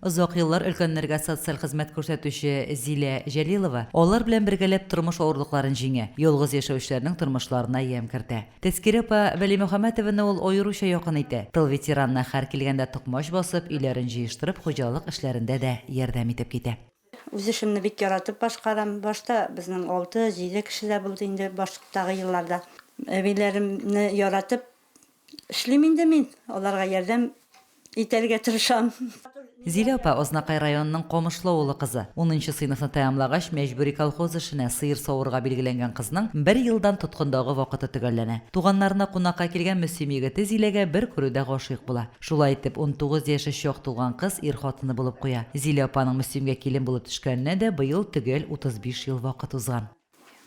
Озак еллар өлкәннәргә социаль хезмәт күрсәтүче Зилә Җәлилова алар белән бергәләп тормыш авырлыкларын җиңә, ялгыз яшәүчеләрнең тормышларына ямь кертә. Тәзкирә апа Вәлимөхәммәтованы ул аеруча якын итә. Тыл ветеранына һәр килгәндә токмач басып, өйләрен җыештырып, хуҗалык эшләрендә дә ярдәм итеп китә. Үз эшемне бик яратып башкарам. Башта безнең алты, җиде кеше дә булды инде баштагы елларда. Әбиләремне яратып Эшлим инде мин, аларга ярдәм итәргә тырышам. Зилә апа, Азнакай районының Камышлы авылы кызы. Унынчы сыйныфны тәмамлагач, мәҗбүри колхоз эшенә, сыер савырга билгеләнгән кызның бер елдан тоткындагы вакыты төгәлләнә. Туганнарына кунакка килгән Мөслим егете Зиләгә бер күрүдә гашыйк була. Шулай итеп, 19 яше чак тулган кыз ир хатыны булып куя. Зилә апаның Мөслимгә килен булып төшкәненә дә быел төгәл 35 ел вакыт узган.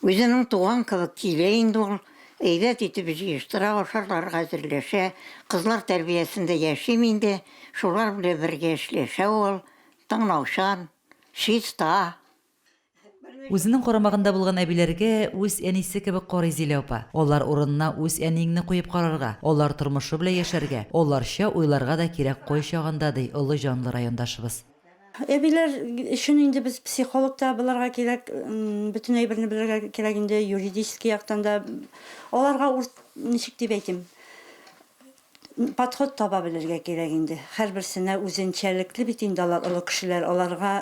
Үзенең туган кебек килә инде ул, әйбәт итеп җыештыра, ашарларга әзерләшә. Кызлар тәрбиясендә яшим инде, шулар белән бергә эшләшә ул, тыңлаучан, чиста. Үзенең карамагында булган әбиләргә үз әнисе кебек карый Зилә апа. Алар урынына үз әниеңне куеп карарга, алар тормышы белән яшәргә, аларча уйларга да кирәк кайчагында, ди олы җанлы райондашыбыз. Әбиләр өчен инде без психолог та булырга кирәк, бөтен әйберне белергә кирәк инде, юридический яктан да. Аларга урт, ничек дип әйтим, подход таба белергә кирәк инде. Һәрберсенә үзенчәлекле бит инде алар, олы кешеләр, аларга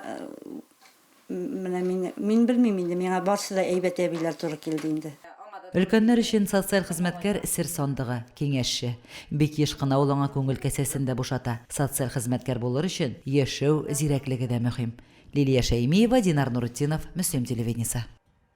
Менә мин, мин белмим инде, миңа барсы да әйбәт әбиләр туры килде инде. Өлкәннәр өчен социаль хезмәткәр сер сандыгы, киңәшче. Бик еш кына ул аңа күңел касәсен дә бушата. Социаль хезмәткәр булыр өчен яшәү зирәклеге дә мөһим. Лилия Шәймиева, Динар Нуретдинов, Мөслим телевидениесе.